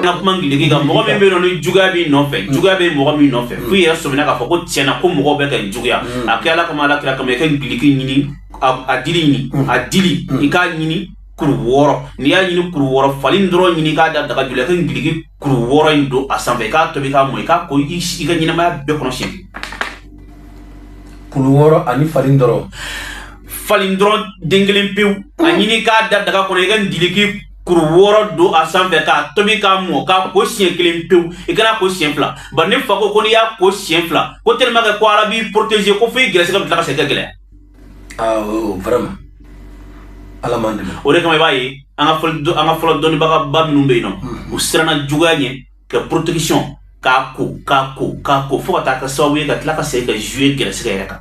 N ka kuma ngiliki kan, mɔgɔ min bɛ yen nɔ ni juguya b'i nɔfɛ, juguya bɛ mɔgɔ min nɔfɛ, f'i yɛrɛ sɔmina k'a fɔ ko tiɲɛna ko mɔgɔw bɛ ka n juguya, a kɛ Ala kama, Ala kira kama, i ka ngiliki ɲini, a dili ɲini, a dili i k'a ɲini kuru 6. N'i y'a ɲini kuru 6, falen dɔrɔn ɲini, i k'a da daga ju la, i ka ngiliki kuru 6 in don a sanfɛ, i k'a tobi k'a mɔ, i k'a ko i ka ɲɛnamaya bɛɛ kɔnɔ siɲɛ kelen. Kulu 6 ani falen dɔrɔn. Falen dɔrɔn den kelen pewu, a ɲini k'a da daga kɔnɔ, i ka ngiliki kuru 6 don a sanfɛ, k'a tobi k'a mɔ, k'a ko siɲɛ kelen pewu. I kana ko siɲɛ fila, bari ne fa ko ko n'i y'a ko siɲɛ fila, ko tellement que ko Ala b'i protéger, ko fo i gɛrɛsɛgɛ bɛ tila ka segin ka gɛlɛya. Ah oh, vraiment, Ala m'an dɛmɛ. O de kama i b'a ye an ka fɔlɔ dɔnnibagaba minnu bɛ yen nɔ, u siranna juguya ɲɛ ka protection, k'a ko, k'a ko, k'a ko, fo ka taa kɛ sababu ye ka tila ka segin ka jouer gɛrɛsɛgɛ yɛrɛ kan.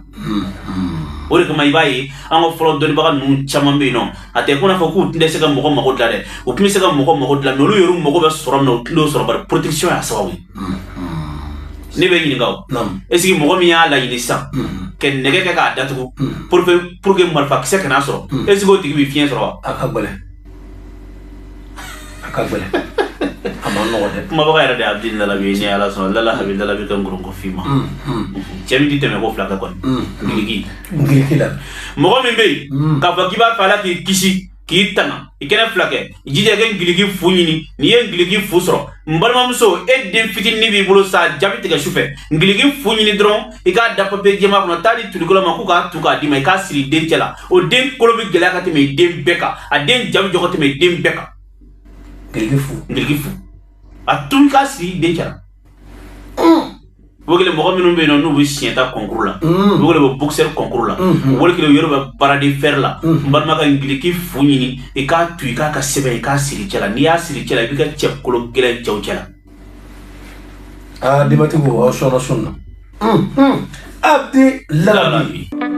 O de kama i b'a ye an ka fɔlɔ dɔnnibaga ninnu caman bɛ yen nɔ, a tɛ ko n'a fɔ k'u tun tɛ se ka mɔgɔ mago dilan dɛ, u tun bɛ se ka mɔgɔ mago dilan, mais olu yɛrɛ mago bɛ sɔrɔ min na, u tun t'o sɔrɔ, bari protection y'a sababu ye. Ne bɛ ɲininka o, est ce que mɔgɔ min y'a laɲini sisan ka nɛgɛ kɛ k'a datugu pour que marifakisɛ kana sɔrɔ, est ce que o tigi bɛ fiɲɛ sɔrɔ wa? A ka gɛlɛn, a ka gɛlɛn, a ma nɔgɔ dɛ. Kumabaga yɛrɛ de ye Abdul Lalabi ye. Ni Ala sɔnna, Lala Habi Lalabi ka ngoroko f'i ma, cɛ min ti tɛmɛ ko fila kɛ kɔni, ngiliki. Ngiliki la. Mɔgɔ min bɛ yen k'a fɔ k'i b'a fɛ Ala k'i kisi k'i tanga, i kɛnɛ fila kɛ, i jija i ka ngiliki fu ɲini. N'i ye ngiliki fu sɔrɔ, n balimamuso, e den fitinin b'i bolo sa, jaabi tigɛ su fɛ, ngiliki fu ɲini dɔrɔn, i k'a da papiye jɛman kɔnɔ, taa di tulikɛlaw ma k'u k'a tu k'a d'i ma, i k'a siri den cɛ la. O den kolo bɛ gɛlɛya ka tɛmɛ i den bɛɛ kan, a den ja bɛ jɔ ka tɛmɛ i den bɛɛ kan. Ngiliki fu. Ngiliki fu, a tu, i k'a siri den cɛ la. O kelen, mɔgɔ minnu bɛ yen nɔ n'u bɛ siɲɛ ta concours la, o kelen bɛ boxeur concours la, o kelen u yɛrɛ bɛ bras de fer la, n balima, ka ngiliki fu ɲini, i k'a tu, i k'a ka sɛbɛn, i k'a siri cɛ la. N'i y'a siri cɛ la, i b'i ka cɛ kolo gɛlɛn cɛw cɛ la. Aa, denbatigiw, aw sɔnna sun na. Abdi Lalabi. Lalabi.